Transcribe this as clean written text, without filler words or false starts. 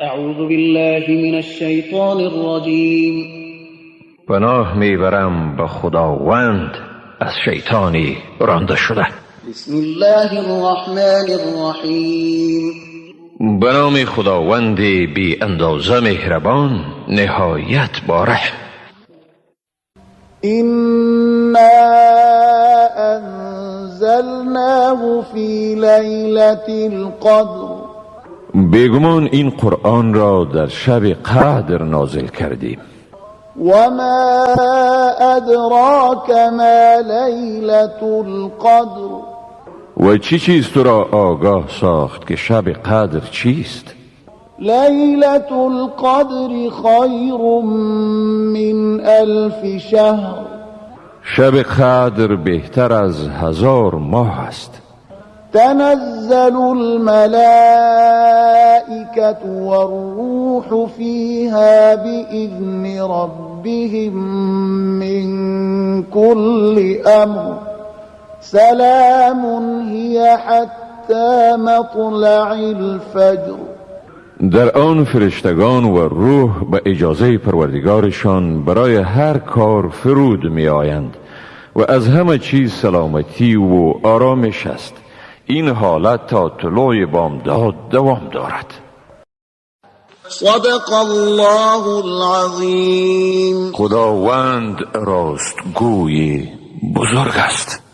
أعوذ بالله من الشیطان الرجیم. پناه میبرم به خداوند از شیطانی رانده شده. بسم الله الرحمن الرحیم. به نام خداوند بی اندازه مهربان، نهایت با رحم. إنا أنزلناه في ليلة القدر. بیگمان این قرآن را در شب قدر نازل کردیم. وما أدراك ما ليلة القدر؟ و چی چیز تو را آگاه ساخت که شب قدر چیست؟ ليلة القدر خير من ألف شهر. شب قدر بهتر از 1000 ماه است. تنزل الملائكة والروح فيها بإذن ربهم من كل أمر، سلام هي حتى مطلع الفجر. در آن فرشتگان و روح به اجازه پروردگارشان برای هر کار فرود می آیند و از همه چیز سلامتی و آرامش است. این حالت تا طلوع بامداد دوام دارد. صدق الله العظیم. خداوند راستگوی بزرگ است.